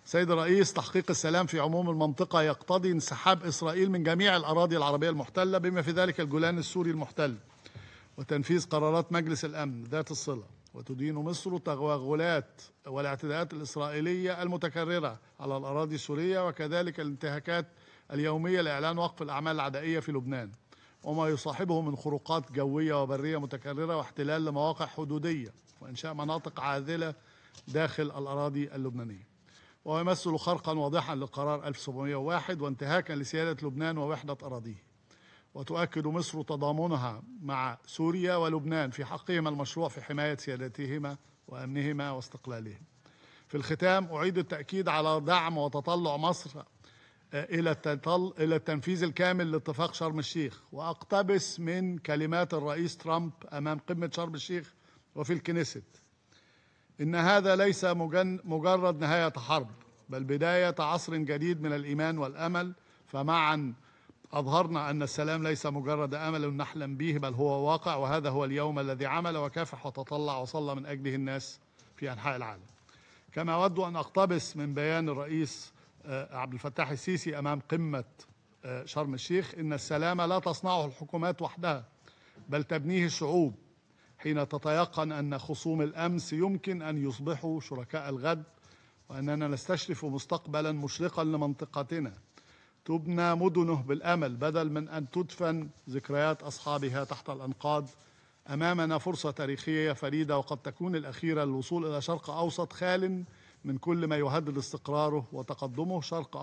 سيد الرئيس، تحقيق السلام في عموم المنطقة يقتضي انسحاب إسرائيل من جميع الأراضي العربية المحتلة بما في ذلك الجولان السوري المحتل، وتنفيذ قرارات مجلس الأمن ذات الصلة. وتدين مصر التوغلات والاعتداءات الإسرائيلية المتكررة على الأراضي السورية، وكذلك الانتهاكات اليومية لإعلان وقف الأعمال العدائية في لبنان وما يصاحبه من خروقات جوية وبرية متكررة واحتلال لمواقع حدودية وإنشاء مناطق عاذلة داخل الأراضي اللبنانية. ويمثل خرقا واضحا لقرار 1701 وانتهاكا لسيادة لبنان ووحدة أراضيه. وتؤكد مصر تضامنها مع سوريا ولبنان في حقهما المشروع في حماية سيادتهما وأمنهما واستقلالهم. في الختام أعيد التأكيد على دعم وتطلع مصر إلى التنفيذ الكامل لاتفاق شرم الشيخ، وأقتبس من كلمات الرئيس ترامب أمام قمة شرم الشيخ وفي الكنيست: إن هذا ليس مجرد نهاية حرب، بل بداية عصر جديد من الإيمان والأمل، فمعا أظهرنا أن السلام ليس مجرد أمل نحلم به، بل هو واقع، وهذا هو اليوم الذي عمل وكافح وتطلع وصلى من أجله الناس في أنحاء العالم. كما أود أن أقتبس من بيان الرئيس عبد الفتاح السيسي أمام قمة شرم الشيخ: إن السلام لا تصنعه الحكومات وحدها، بل تبنيه الشعوب، حين تتيقن أن خصوم الأمس يمكن أن يصبحوا شركاء الغد، وأننا نستشرف مستقبلا مشرقا لمنطقتنا تبنى مدنه بالأمل بدل من أن تدفن ذكريات أصحابها تحت الأنقاض. أمامنا فرصة تاريخية فريدة وقد تكون الأخيرة للوصول إلى شرق أوسط خال من كل ما يهدد استقراره وتقدمه. شرق